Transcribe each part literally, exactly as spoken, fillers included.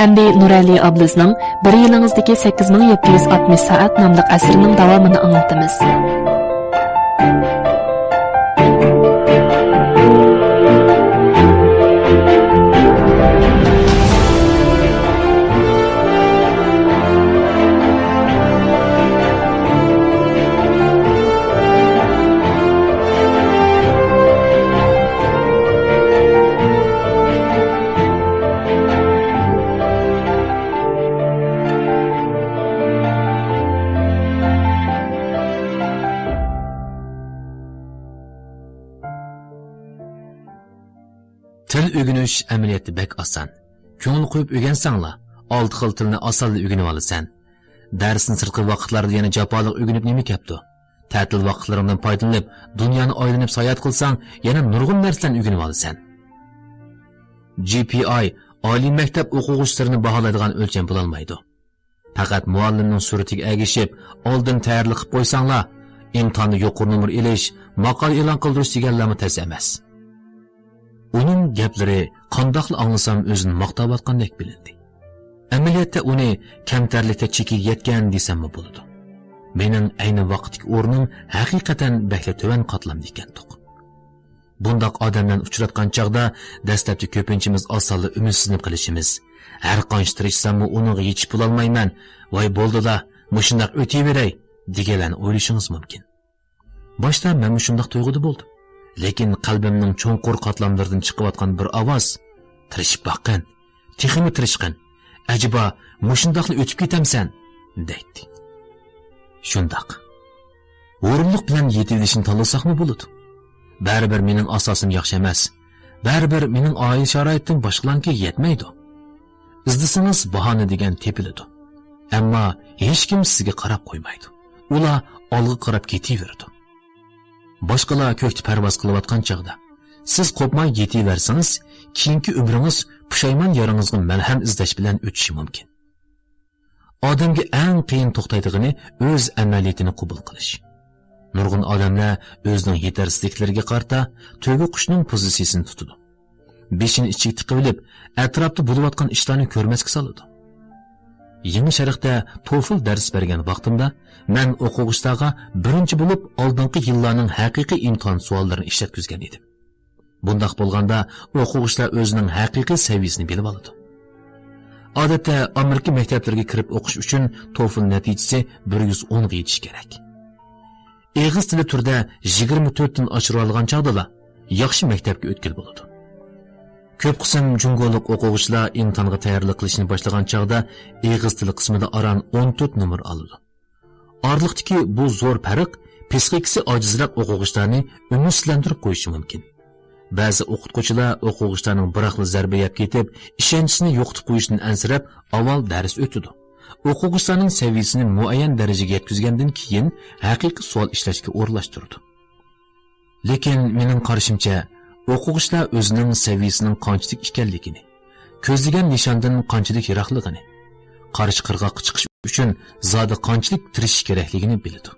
ئەمدى نۇرئەلى ئابلىزنىڭ بىر يىلىڭىزدىكى سەككىز مىڭ يەتتە يۈز ئاتمىش سائەت ناملىق ئەسىرىنىڭ داۋامىنى ئاڭلىتىمىز. تىل ئۆگىنىش ئەمەلىيەتتە بەك ئاسان. كۆڭۈل قويۇپ ئۆگەنسەڭلا، ئالتە خىل تىلنى ئاسانلا ئۆگىنىۋالىسەن. دەرستىن سىرتقى ۋاقىتلاردا يەنە جاپالىق ئۆگىنىپ نېمە كەپتۇ؟ تەتىل ۋاقىتلىرىڭدىن پايدىلىنىپ، دۇنيانى ئايلىنىپ ساياھەت قىلساڭ، يەنە نۇرغۇن نەرسىلەرنى ئۆگىنىۋالىسەن. جى پى ئاي، ئالىي مەكتەپ ئوقۇغۇچىلىرىنى باھالايدىغان ئۆلچەم بولالمايدۇ. پەقەت مۇئەللىمنىڭ سۈرىتىگە ئەگىشىپ، ئالدىن تەييارلىق قىلىپ قويساڭلا، ئىمتىھاندا يۇقىرى نومۇر ئېلىش، ماقالە ئېلان قىلدۇرۇش دېگەنلەرمۇ تەس ئەمەس. ئۇنىڭ گەپلىرى قانداقلا ئاڭلىسام ئۆزىنى ماختاۋاتقاندەك بىلىندى. ئەمەلىيەتتە ئۇنى كەمتەرلىكتە چېكىگە يەتكەن دېسەممۇ بولىدۇ. مېنىڭ ئەينى ۋاقىتتىكى ئورنۇم ھەقىقەتەن بەكلا تۆۋەن قاتلامدا ئىكەنتۇق. بۇنداق ئادەم بىلەن ئۇچراتقان چاغدا دەسلەپتە كۆپىنچىمىز ئاسانلا ئۈمىدسىزلىنىپ قېلىشىمىز، ھەر قانچە تىرىشساممۇ ئۇنىڭغا يېتىشىپ بولالمايمەن، ۋاي بولدىلا، مۇشۇنداق ئۆتۈۋېرەي، دېگەنلەرنى ئويلىشىڭىز مۇمكىن. باشتا مەنمۇ شۇنداق تۇيغۇدا بولدۇم. لېكىن قەلبىمنىڭ چوڭقۇر قاتلاملىرىدىن چىقىۋاتقان بىر ئاۋاز، تىرىشىپ باققىن، تېخىمۇ تىرىشقىن، ئەجەبا مۇشۇنداقلا ئۆتۈپ كېتەمسەن؟ دەيتتى. شۇنداق. ھۇرۇنلۇق بىلەن يېتىۋېلىشنى تاللىساقمۇ بولىدۇ. بەرىبىر مېنىڭ ئاساسىم ياخشى ئەمەس. بەرىبىر مېنىڭ ئائىلە شارائىتىم باشقىلارنىڭكىگە يەتمەيدۇ. ئىزدىسىڭىز باھانە دېگەن تېپىلىدۇ. ئەمما ھېچكىم سىزگە قاراپ قويمايدۇ. ئۇلار ئالغا قاراپ كېتىۋېرىدۇ. باشقىلار كۆكتە پەرۋاز قىلىۋاتقان چاغدا، سىز قوپماي يېتىۋەرسىڭىز، كېيىنكى ئۆمرىڭىز پۇشايمان يارىڭىزغا مەلھەم ئىزدەش بىلەن ئۆتۈشى مۇمكىن. ئادەمگە ئەڭ قىيىن توختايدىغىنى ئۆز ئەمەلىيىتىنى قوبۇل قىلىش. نۇرغۇن ئادەملەر ئۆزىنىڭ يېتەرسىزلىكلىرىگە قارىتا تۆگە قۇشىنىڭ پوزىتسىيىسىنى تۇتىدۇ. بېشىنى ئىچىگە تىقىۋېلىپ، ئەتراپتا بولۇۋاتقان ئىشلارنى كۆرمەسكە سالىدۇ. يېڭى شەرقتە توفل دەرس بەرگەن ۋاقتىمدا، مەن ئوقۇغۇچىلارغا بىرىنچى بولۇپ ئالدىنقى يىللارنىڭ ھەقىقىي ئىمتىھان سوئاللىرىنى ئىشلەتكۈزگەن ئىدىم. بۇنداق بولغاندا، ئوقۇغۇچىلار ئۆزىنىڭ ھەقىقىي سەۋىيىسىنى بىلىۋالىدۇ. ئادەتتە، ئامېرىكا مەكتەپلىرىگە كىرىپ ئوقۇش ئۈچۈن توفل نەتىجىسى بىر يۈز ئونغا يېتىشى كېرەك. ئېغىز تىلى تۈرىدە يىگىرمە تۆتتىن ئاشۇرۇۋالغان چاغدىلا ياخشى مەكتەپكە ئۆتكىلى بولىدۇ. كۆپ قىسىم جۇڭگولۇق ئوقۇغۇچىلار ئىمتىھانغا تەييارلىق قىلىشنى باشلىغان چاغدا ئېغىز تىلى قىسمىدا ئاران ئون تۆت نومۇر ئالىدۇ. ئارىلىقتىكى بۇ زور پەرق پىسخىكىسى ئاجىزراق ئوقۇغۇچىلارنى ئۈمىدسىزلەندۈرۈپ قويۇشى مۇمكىن. بەزى ئوقۇتقۇچىلار ئوقۇغۇچىلارنىڭ بىراقلا زەربە يەپ كېتىپ، ئىشەنچىسىنى يوقىتىپ قويۇشىدىن ئەنسىرەپ، ئاۋۋال دەرس ئۆتىدۇ. ئوقۇغۇچىلارنىڭ سەۋىيىسىنى مۇئەييەن دەرىجىگە يەتكۈزگەندىن كېيىن، ھەقىقىي سوئال ئىشلەشكە ئورۇنلاشتۇرىدۇ. لېكىن مېنىڭ قارىشىمچە، ئوقۇغۇچىلار ئۆزىنىڭ سەۋىيىسىنىڭ قانچىلىك ئىكەنلىكىنى، كۆزلىگەن نىشاندىن قانچىلىك يىراقلىقىنى، قارشى قىرغاققا چىقىش ئۈچۈن زادى قانچىلىك تىرىشىش كېرەكلىكىنى بىلىدۇ.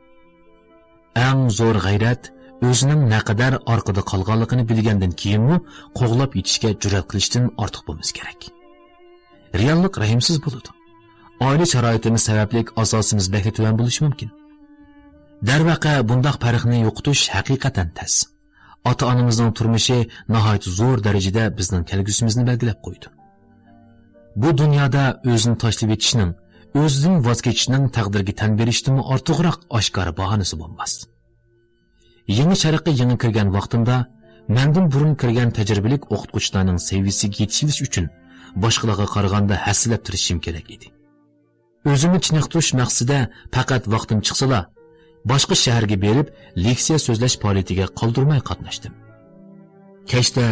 ئەڭ زور غەيرەت ئۆزىنىڭ نەقەدەر ئارقىدا قالغانلىقىنى بىلگەندىن كېيىنمۇ قوغلاپ يېتىشكە جۈرئەت قىلىشتىن ئارتۇق بولمىسا كېرەك. رېئاللىق رەھىمسىز بولىدۇ. ئائىلە شارائىتىمىز سەۋەبلىك ئاساسىمىز بەكلا تۆۋەن بولۇشى مۇمكىن. دەرۋەقە، بۇنداق پەرقنى يوقىتىش ھەقىقەتەن تەس. ئاتا-ئانىمىزنىڭ تۇرمۇشى ناھايىتى زور دەرىجىدە بىزنىڭ كەلگۈسىمىزنى بەلگىلەپ قويىدۇ. بۇ دۇنيادا ئۆزىنى تاشلىۋېتىشنىڭ، ئۆزىدىن ۋاز كېچىشنىڭ تەقدىرگە تەن بېرىشتىنمۇ ئارتۇقراق ئاشكارا باھانىسى بولماس. يېڭى شەرققە يېڭى كىرگەن ۋاقتىمدا، مەندىن بۇرۇن كىرگەن تەجرىبىلىك ئوقۇتقۇچىلارنىڭ سەۋىيىسىگە يېتىشىۋېلىش ئۈچۈن باشقىلارغا قارىغاندا ھەسسىلەپ تىرىشىشىم كېرەك ئىدى. ئۆزۈمنى چېنىقتۇرۇش مەقسىتىدە پەقەت ۋاقتىم چىقسىلا، باشقا شەھەرگە بېرىپ، لېكسىيە سۆزلەش پائالىيىتىگە قالدۇرماي قاتناشتىم. كەچتە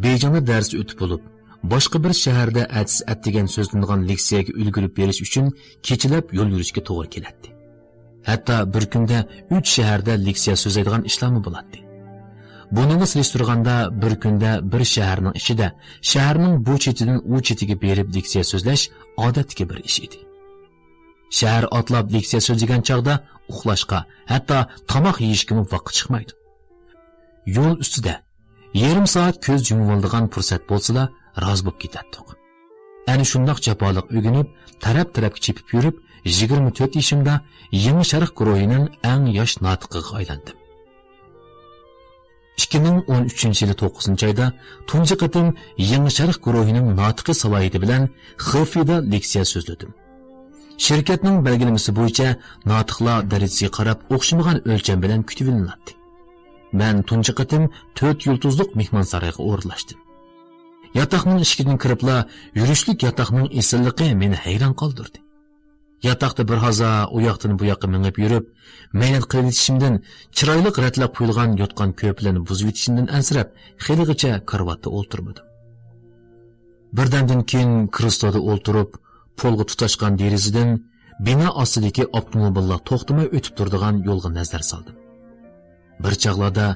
بېيجىڭدا دەرس ئۆتۈپ بولۇپ، باشقا بىر شەھەردە ئەتىسى ئەتىگەن سۆزلىنىدىغان لېكسىيەگە ئۈلگۈرۈپ بېرىش ئۈچۈن كېچىلەپ يول يۈرۈشكە توغرا كېلەتتى. ھەتتا بىر كۈندە ئۈچ شەھەردە لېكسىيە سۆزلەيدىغان ئىشلارمۇ بولاتتى. بۇنىڭغا سېلىشتۇرغاندا، بىر كۈندە بىر شەھەرنىڭ ئىچىدە، شەھەرنىڭ بۇ چېتىدىن ئۇ چېتىگە بېرىپ لېكسىيە سۆزلەش ئادەتتىكى بىر ئىش ئىدى. شەھەر ئاتلاپ لېكسىيە سۆزلىگەن چاغدا ئۇخلاشقا، ھەتتا تاماق يېيىشكىمۇ ۋاقىت چىقمايدۇ. يول ئۈستىدە يېرىم سائەت كۆز يۇمۇۋالىدىغان پۇرسەت بولسىلا، رازى بولۇپ كېتەتتۇق. ئەنە شۇنداق جاپالىق ئۆگىنىپ، تەرەپ-تەرەپكە چېپىپ يۈرۈپ، يىگىرمە تۆت يېشىمدا يېڭى شەرق گۇرۇھىنىڭ ئەڭ ياش ناتىقىغا ئايلاندىم. ئىككى مىڭ ئون ئۈچىنچى يىلى توققۇزىنچى ئايدا تۇنجى قېتىم يېڭى شەرق گۇرۇھىنىڭ ناتىقى سالاھىيىتى بىلەن خېفىدا لېكسىيە سۆزلىدىم. شىركەتنىڭ بەلگىلىمىسى بويىچە ناتىقلار دەرىجىسىگە قاراپ ئوخشىمىغان ئۆلچەم بىلەن كۈتۈۋېلىناتتى. مەن تۇنجى قېتىم تۆت يۇلتۇزلۇق مېھمانسارايغا ئورۇنلاشتىم. ياتاقنىڭ ئىشىكىدىن كىرىپلا يۈرۈشلۈك ياتاقنىڭ ئېسىللىقى مېنى ھەيران قالدۇردى. ياتاقتا بىر ھازا ئۇ ياقتىن بۇ ياققا مېڭىپ يۈرۈپ، مەينەت قىلىۋېتىشىمدىن، چىرايلىق رەتلەپ قويۇلغان يوتقان كۆرپىلەرنى بۇزۇۋېتىشىمدىن ئەنسىرەپ، خېلىغىچە كارىۋاتتا ئولتۇرمىدىم. بىردەمدىن كېيىن كرېسلودا ئولتۇرۇپ، پولغا تۇتاشقان دېرىزىدىن بىنا ئاستىدىكى ئاپتوموبىللار توختىماي ئۆتۈپ تۇرىدىغان يولغا نەزەر سالدىم. بىر چاغلاردا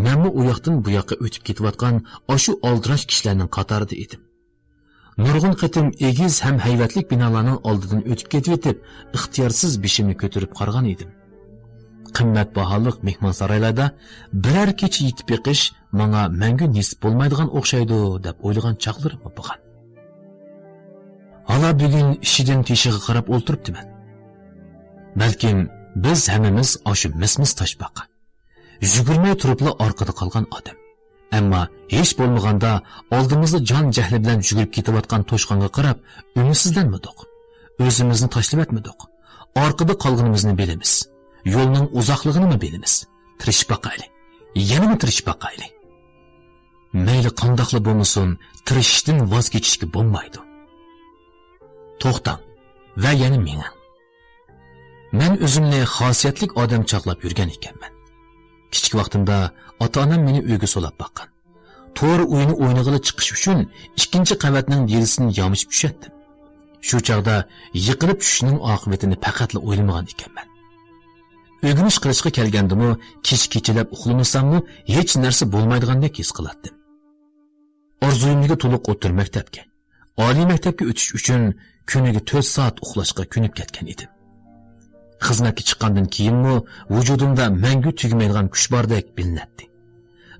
مەنمۇ ئۇ ياقتىن بۇ ياققا ئۆتۈپ كېتىۋاتقان ئاشۇ ئالدىراش كىشىلەرنىڭ قاتارىدا ئىدىم. نۇرغۇن قېتىم ئېگىز ھەم ھەيۋەتلىك بىنالارنىڭ ئالدىدىن ئۆتۈپ كېتىۋېتىپ، ئىختىيارسىز بېشىمنى كۆتۈرۈپ قارىغان ئىدىم. قىممەت باھالىق مېھمانسارايلاردا بىرەر كېچە يېتىپ بېقىش ماڭا مەڭگۈ نېسىپ بولمايدىغان ئوخشايدۇ، دەپ ئويلىغان چاغلىرىممۇ بولغان. ھالا بۈگۈن ئىشىدىن تېشىغا قاراپ ئولتۇرۇپتىمەن. بەلكىم بىز ھەممىمىز ئاشۇ مىس-مىس تاشپاقا. يۈگۈرمەي تۇرۇپلا ئارقىدا قالغان ئادەم. ئەمما ھېچ بولمىغاندا ئالدىمىزدا جان جەھلى بىلەن يۈگۈرۈپ كېتىۋاتقان توشقانغا قاراپ ئۈمىدسىزلەنمىدۇق. ئۆزىمىزنى تاشلىۋەتمىدۇق. ئارقىدا قالغىنىمىزنى بىلىمىز. يولنىڭ ئۇزاقلىقىنىمۇ بىلىمىز. تىرىشىپ باقايلى. يەنىمۇ تىرىشىپ باقايلى. مەيلى قانداقلا بولمىسۇن، تىرىشىشتىن ۋاز كېچىشكە بولمايدۇ. توختاڭ ۋە يەنە مېڭىڭ. مەن ئۆزۈمنى خاسىيەتلىك ئادەم چاغلاپ يۈرگەن ئىكەنمەن. كىچىك ۋاقتىمدا ئاتا-ئانام مېنى ئۆيگە سولاپ باققان. تور ئويۇنى ئوينىغىلى چىقىش ئۈچۈن ئىككىنچى قەۋەتنىڭ دېرىزىسىنى يامىشىپ چۈشەتتىم. شۇ چاغدا يىقىلىپ چۈشۈشنىڭ ئاقىۋىتىنى پەقەتلا ئويلىمىغان ئىكەنمەن. ئۆگىنىش قىلىشقا كەلگەندىمۇ كېچە كېچىلەپ ئۇخلىمىساممۇ ھېچ نەرسە بولمايدىغاندەك ھېس قىلاتتىم. ئارزۇيۇمدىكى تولۇق ئوتتۇرا مەكتەپكە، ئالىي مەكتەپكە ئۆتۈش ئۈچۈن كۈنىگە تۆت سائەت ئۇخلاشقا كۆنۈپ كەتكەن ئىدىم. خىزمەتكە چىققاندىن كېيىنمۇ ۋۇجۇدۇمدا مەڭگۈ تۈگىمەيدىغان كۈچ باردەك بىلىنەتتى.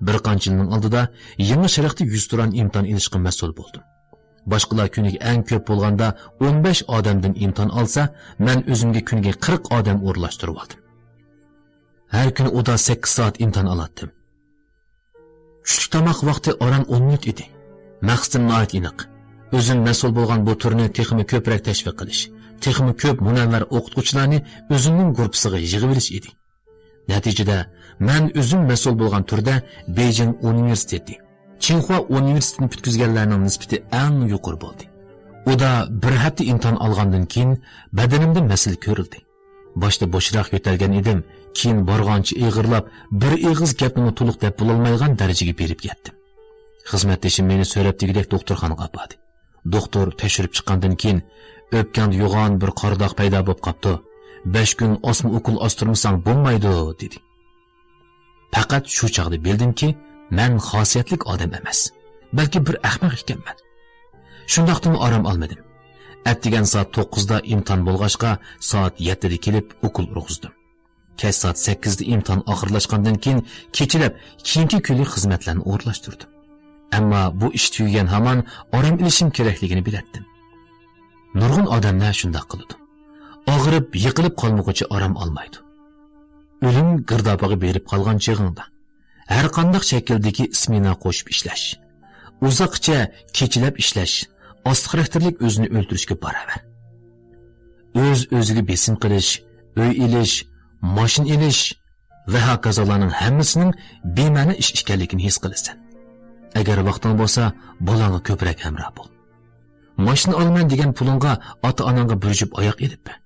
بىر قانچە يىلنىڭ ئالدىدا يېڭى شەرقتە يۈزتۇرا ئىمتىھان ئېلىشقا مەسئۇل بولدۇم. باشقىلار كۈنىگە ئەڭ كۆپ بولغاندا ئون بەش ئادەمدىن ئىمتىھان ئالسا، مەن ئۆزۈمگە كۈنىگە قىرىق ئادەم ئورۇنلاشتۇرۇۋالدىم. ھەر كۈنى ئۇدا سەككىز سائەت ئىمتىھان ئالاتتىم. چۈشلۈك تاماق ۋاقتى ئاران ئون مىنۇت ئىدى. مەقسىتىم ناھايىتى ئېنىق. ئۆزۈم مەسئۇل بولغان بۇ تۈرنى تېخىمۇ كۆپرەك تەشۋىق قىلىش، تېخىمۇ كۆپ مۇنەۋۋەر ئوقۇتقۇچىلارنى ئۆزۈمنىڭ گۇرۇپپىسىغا يىغىۋېلىش ئىدى. نەتىجىدە، مەن ئۆزۈم مەسئۇل بولغان تۈردە بېيجىڭ ئۇنىۋېرسىتېتى، چىڭخۇا ئۇنىۋېرسىتېتىنى پۈتكۈزگەنلەرنىڭ نىسبىتى ئەڭ يۇقىرى بولدى. ئۇدا بىر ھەپتە ئىمتىھان ئالغاندىن كېيىن بەدىنىمدە مەسىلە كۆرۈلدى. باشتا بوشراق يۆتەلگەن ئىدىم، كېيىن بارغانچە ئېغىرلاپ، بىر ئېغىز گەپنىمۇ تولۇق دەپ بولالمايدىغان دەرىجىگە بېرىپ يەتتىم. خىزمەتدىشىم مېنى سۆرەپ دېگۈدەك دوختۇرخانىغا ئاپاردى. دوختۇر تەكشۈرۈپ چىققاندىن كېيىن، ئۆپكەڭدە يوغان بىر قارا داغ پەيدا بولۇپ قاپتۇ. بەش كۈن ئاسما ئوكۇل ئاستۇرمىساڭ بولمايدۇ، دېدى. پەقەت شۇ چاغدا بىلدىمكى، مەن خاسىيەتلىك ئادەم ئەمەس، بەلكى بىر ئەخمەق ئىكەنمەن. شۇنداقتىمۇ ئارام ئالمىدىم. ئەتىگەن سائەت توققۇزدا ئىمتىھان بولغاچقا، سائەت يەتتىدە كېلىپ ئوكۇل ئۇرغۇزدۇم. كەچ سائەت سەككىزدە ئىمتىھان ئاخىرلاشقاندىن كېيىن كېچىلەپ كېيىنكى كۈنلۈك خىزمەتلەرنى ئورۇنلاشتۇردۇم. ئەمما بۇ ئىش تۈگىگەن ھامان ئارام ئېلىشىم كېرەكلىكىنى بىلەتتىم. نۇرغۇن ئادەملەر شۇنداق قىلىدۇ. ئاغرىپ، يىقىلىپ قالمىغۇچە ئارام ئالمايدۇ. ئۆلۈم گىردابىغا بېرىپ قالغان چېغىڭدا، ھەر قانداق شەكىلدىكى ئىسمېنا قوشۇپ ئىشلەش، ئۇزاققىچە كېچىلەپ ئىشلەش، ئاستا خاراكتېرلىك ئۆزىنى ئۆلتۈرۈشكە باراۋەر. ئۆز-ئۆزىگە بېسىم قىلىش، ئۆي ئېلىش، ماشىنا ئېلىش ۋە ھاكازالارنىڭ ھەممىسىنىڭ بىمەنە ئىش ئىكەنلىكىنى ھېس قىلىسەن. ئەگەر ۋاقتىڭ بولسا، بالاڭغا كۆپرەك ھەمراھ بول. ماشىنا ئالىمەن دېگەن پۇلۇڭغا ئاتا-ئاناڭغا بىر جۈپ ئاياغ ئېلىپ بەر.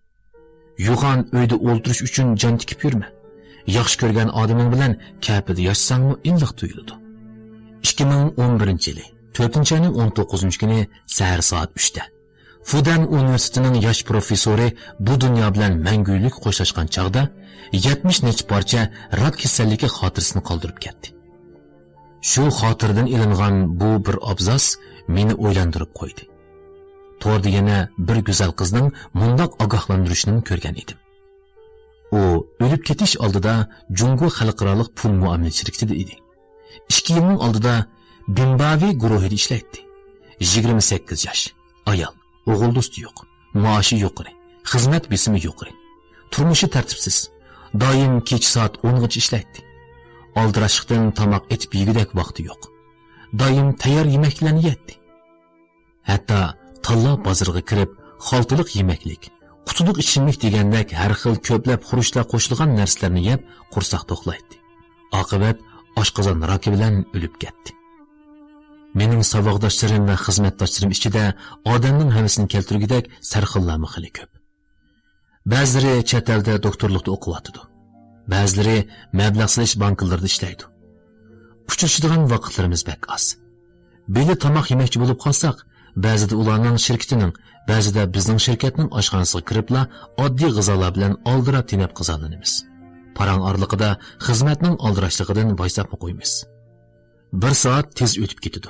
يوغان ئۆيدە ئولتۇرۇش ئۈچۈن جان تىكىپ يۈرمە. ياخشى كۆرگەن ئادىمىڭ بىلەن كەپىدە ياشىساڭمۇ ئىللىق تۇيۇلىدۇ. ئىككى مىڭ ئون بىرىنچى يىلى، تۆتىنچى ئاينىڭ ئون توققۇزىنچى كۈنى سەھەر سائەت ئۈچتە. فۇدەن ئۇنىۋېرسىتېتىنىڭ ياش پروفېسسورى بۇ دۇنيا بىلەن مەڭگۈلۈك خوشلاشقان چاغدا، يەتمىش نەچچە پارچە راك كېسەللىكى خاتىرىسىنى قالدۇرۇپ كەتتى. شۇ خاتىرىدىن ئېلىنغان بۇ بىر ئابزاس مېنى ئويلاندۇرۇپ قويدى. توردا يەنە بىر گۈزەل قىزنىڭ مۇنداق ئاگاھلاندۇرۇشىنىمۇ كۆرگەن ئىدىم. ئۇ ئۆلۈپ كېتىش ئالدىدا جۇڭگو خەلقئارالىق پۇل مۇئامىلە شىركىتىدە ئىدى. ئىككى يىلنىڭ ئالدىدا بىمباۋى گۇرۇھىدا ئىشلەيتتى. يىگىرمە سەككىز ياش. ئايال، ئوغۇل دوستى يوق، مائاشى يۇقىرى، خىزمەت بېسىمى يۇقىرى. تۇرمۇشى تەرتىپسىز. دائىم كېچە سائەت ئونغىچە ئىشلەيتتى. ئالدىراشلىقتىن تاماق ئېتىپ يېگۈدەك ۋاقتى يوق. دائىم تەييار يېمەكلەرنى يەيتتى. ھەتتا تاللا بازىرىغا كىرىپ، خالتىلىق يېمەكلىك، قۇتىلىق ئىچىملىك دېگەندەك ھەر خىل كۆپلەپ خۇرۇچلار قوشۇلغان نەرسىلەرنى يەپ، قورساق توقلايتتى. ئاقىۋەت ئاشقازان راكى بىلەن ئۆلۈپ كەتتى. مېنىڭ ساۋاقداشلىرىم ۋە خىزمەتداشلىرىم ئىچىدە ئادەمنىڭ ھەۋىسىنى كەلتۈرگۈدەك سەرخىللارمۇ خېلى كۆپ. بەزىلىرى چەت ئەلدە دوكتورلۇقتا ئوقۇۋاتىدۇ. بەزىلىرى مەبلەغ سېلىش بانكىلىرىدا ئىشلەيدۇ. ئۇچرىشىدىغان ۋاقىتلىرىمىز بەك ئاز. بىللە تاماق يېمەكچى بولۇپ قالساق، بەزىدە ئۇلارنىڭ شىركىتىنىڭ، بەزىدە بىزنىڭ شىركەتنىڭ ئاشخانىسىغا كىرىپلا ئاددىي غىزالار بىلەن ئالدىراپ تېنەپ غىزالىنىمىز. پاراڭ ئارىلىقىدا خىزمەتنىڭ ئالدىراشلىقىدىن ۋايساپمۇ قويىمىز. بىر سائەت تېز ئۆتۈپ كېتىدۇ.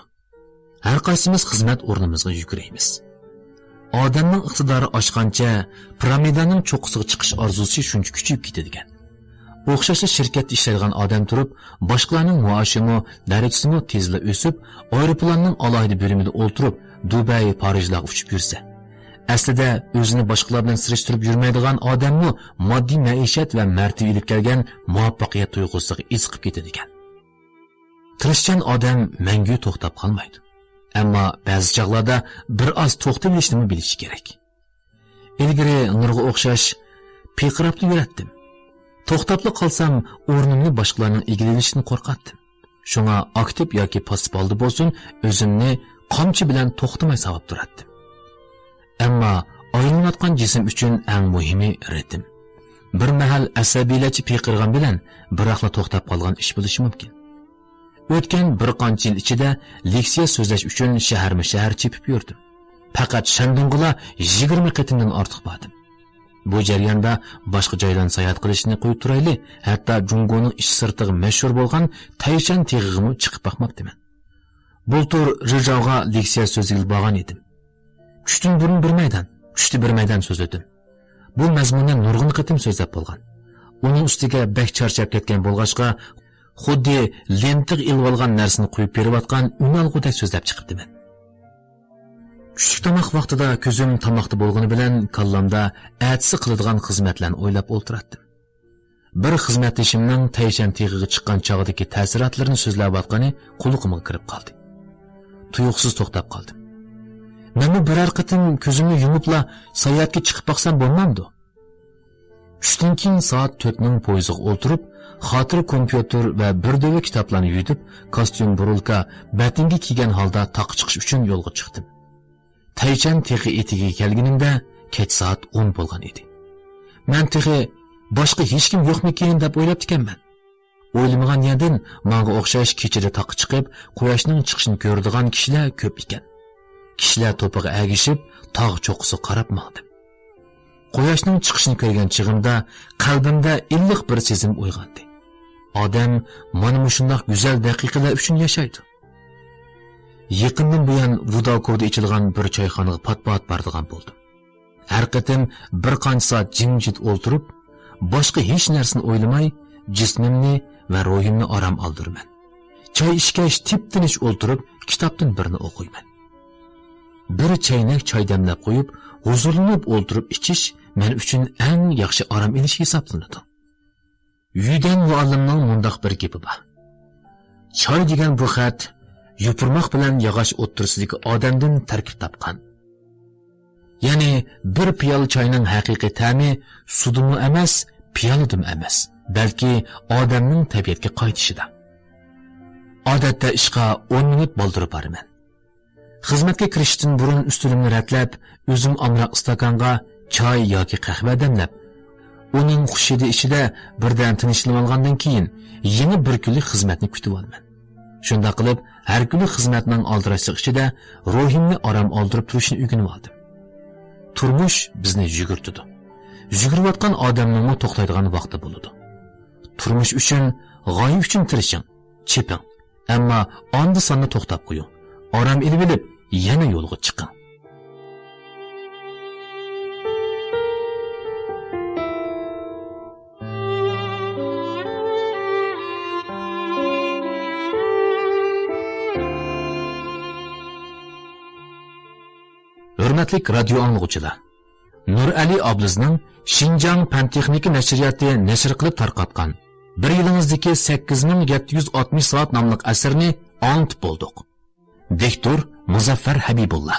ھەر قايسىمىز خىزمەت ئورنىمىزغا يۈگۈرەيمىز. ئادەمنىڭ ئىقتىدارى ئاشقانچە، پىرامىدانىڭ چوققىسىغا چىقىش ئارزۇسى شۇنچە كۈچىيىپ كېتىدىكەن. ئوخشاشلا شىركەتتە ئىشلەيدىغان ئادەم تۇرۇپ، باشقىلارنىڭ مائاشىمۇ، دەرىجىسىمۇ تېزلا ئۆسۈپ، ئايروپىلاننىڭ ئالاھىدە بۆلۈمىدە ئولتۇرۇپ، دۇبەي، پارىژلارغا ئۇچۇپ يۈرسە. ئەسلىدە ئۆزىنى باشقىلار بىلەن سېلىشتۇرۇپ يۈرمەيدىغان ئادەممۇ ماددىي مەئىشەت ۋە مەرتىۋە ئېلىپ كەلگەن مۇۋەپپەقىيەت تۇيغۇسىغا ئېزىقىپ كېتىدىكەن. تىرىشچان ئادەم مەڭگۈ توختاپ قالمايدۇ. ئەمما بەزى چاغلاردا بىر ئاز توختىۋېلىشنىمۇ بىلىشى كېرەك. ئىلگىرى نۇرغا ئوخشاش پىرقىراپلا يۈرەتتىم. توختاپلا قالسام، ئورنۇمنى باشقىلارنىڭ ئىگىلىۋېلىشىدىن قورقاتتىم. شۇڭا ئاكتىپ ياكى پاسسىپ ھالدا بولسۇن، ئۆزۈمنى قامچا بىلەن توختىماي ساۋاپ تۇراتتىم. ئەمما ئايلىنىۋاتقان جىسىم ئۈچۈن ئەڭ مۇھىمى رىتىم. بىر مەھەل ئەسەبىيلەرچە پىرقىرىغان بىلەن بىراقلا توختاپ قالغان ئىش بولۇشى مۇمكىن. ئۆتكەن بىر قانچە يىل ئىچىدە لېكسىيە سۆزلەش ئۈچۈن شەھەرمۇ شەھەر چېپىپ يۈردۈم. پەقەت شەندۇڭغىلا يىگىرمە قېتىمدىن ئارتۇق باردىم. بۇ جەرياندا باشقا جايلارنى ساياھەت قىلىشنى قويۇپ تۇرايلى، ھەتتا جۇڭگونىڭ ئىچ سىرتىغا مەشھۇر بولغان تەيشەن تېغىغىمۇ چىقىپ باقماپتىمەن. بۇلتۇر رىژاۋغا لېكسىيە سۆزلىگىلى بارغان ئىدىم. چۈشتىن بۇرۇن بىر مەيدان، چۈشتە بىر مەيدان سۆزلىدىم. بۇ مەزمۇننى نۇرغۇن قېتىم سۆزلەپ بولغان. ئۇنىڭ ئۈستىگە بەك چارچاپ كەتكەن بولغاچقا، خۇددى لېنتىغا ئېلىۋالغان نەرسىنى قويۇپ بېرىۋاتقان ئۈنئالغۇدەك سۆزلەپ چىقىپتىمەن. چۈشلۈك تاماق ۋاقتىدا كۆزۈم تاماقتا بولغىنى بىلەن كاللامدا ئەتىسى قىلىدىغان خىزمەتلەرنى ئويلاپ ئولتۇراتتىم. بىر خىزمەتدىشىمنىڭ تەيشەن تېغىغا چىققان چاغدىكى تەسىراتلىرىنى سۆزلەۋاتقىنى قۇلىقىمغا كىرىپ قالدى. تۇيۇقسىز توختاپ قالدىم. مەنمۇ بىرەر قېتىم كۆزۈمنى يۇمۇپلا ساياھەتكە چىقىپ باقسام بولمامدۇ؟ چۈشتىن كېيىن سائەت تۆتنىڭ پويىزىغا ئولتۇرۇپ، خاتىرە كومپيۇتېر ۋە بىر دۆۋە كىتابلارنى يۈدۈپ، كاستيۇم، بۇرۇلكا، بەتىنگە كىيگەن ھالدا تاغقا چىقىش ئۈچۈن يولغا چىقتىم. تەيچەن تېغى ئېتىكىگە كەلگىنىمدە كەچ سائەت ئون بولغان ئىدى. مەن تېخى باشقا ھېچكىم يوقمىكىن دەپ ئويلاپتىكەنمەن. ئويلىمىغان يەردىن ماڭا ئوخشاش كېچىدە تاغقا چىقىپ، قۇياشنىڭ چىقىشىنى كۆرىدىغان كىشىلەر كۆپ ئىكەن. كىشىلەر توپىغا ئەگىشىپ، تاغ چوققىسىغا قاراپ ماڭدىم. قۇياشنىڭ چىقىشىنى كۆرگەن چېغىمدا قەلبىمدە ئىللىق بىر سېزىم ئويغاندى. ئادەم مانا مۇشۇنداق گۈزەل دەقىقىلەر ئۈچۈن ياشايدۇ. يېقىندىن بۇيان ۋۇداكوۋدا ئېچىلغان بىر چايخانىغا پات-پات بارىدىغان بولدۇم. ھەر قېتىم بىر قانچە سائەت جىمجىت ئولتۇرۇپ، باشقا ھېچ نەرسىنى ئويلىماي، جىسمىمنى ۋە روھىمنى ئارام ئالدۇرىمەن. چاي ئىچكەچ تىپتىنچ ئولتۇرۇپ، كىتابتىن بىرنى ئوقۇيمەن. بىر چەينەك چاي دەملەپ قويۇپ، ھۇزۇرلىنىپ ئولتۇرۇپ ئىچىش مەن ئۈچۈن ئەڭ ياخشى ئارام ئېلىش ھېسابلىنىدۇ. يۈدەن مۇئەللىمنىڭ مۇنداق بىر گېپى بار: «چاي دېگەن بۇ خەت يوپۇرماق بىلەن ياغاچ ئوتتۇرىسىدىكى ئادەمدىن تەركىب تاپقان. يەنى بىر پىيالە چاينىڭ ھەقىقىي تەمى سۇدىمۇ ئەمەس، پىيالىدىمۇ ئەمەس، بەلكى ئادەمنىڭ تەبىئەتكە قايتىشىدا.» ئادەتتە ئىشقا ئون مىنۇت بالدۇر بارىمەن. خىزمەتكە كىرىشتىن بۇرۇن ئۈستىلىمنى رەتلەپ، ئۆزۈم ئامراق ئىستاكانغا چاي ياكى قەھۋە دەملەپ، ئۇنىڭ خۇش ھىدى ئىچىدە بىردەم تىنچلىنىۋالغاندىن كېيىن، يېڭى بىر كۈنلۈك خىزمەتنى كۈتۈۋالىمەن. شۇنداق قىلىپ، ھەر كۈنلۈك خىزمەتنىڭ ئالدىراشلىق ئىچىدە روھىمنى ئارام ئالدۇرۇپ تۇرۇشنى ئۆگىنىۋالدىم. تۇرمۇش بىزنى يۈگۈرتىدۇ. يۈگۈرۈۋاتقان ئادەمنىڭمۇ توختايدىغان ۋاقتى بولىدۇ. تۇرمۇش ئۈچۈن، غايە ئۈچۈن تىرىشىڭ، چېپىڭ. ئەمما ئاندا-ساندا توختاپ قويۇڭ. ئارام ئېلىۋېلىپ، يەنە يولغا چىقىڭ. ھۆرمەتلىك رادىيو ئاڭلىغۇچىلار! نۇرئەلى ئابلىزنىڭ شىنجاڭ پەن-تېخنىكا نەشرىياتى نەشر قىلىپ تارقاتقان بىر يىلىڭىزدىكى سەككىز مىڭ يەتتە يۈز ئاتمىش سائەت ناملىق ئەسىرىنى ئاڭلىتىپ بولدۇق. دىكتور مۇزەففەر ھەبىبۇللا.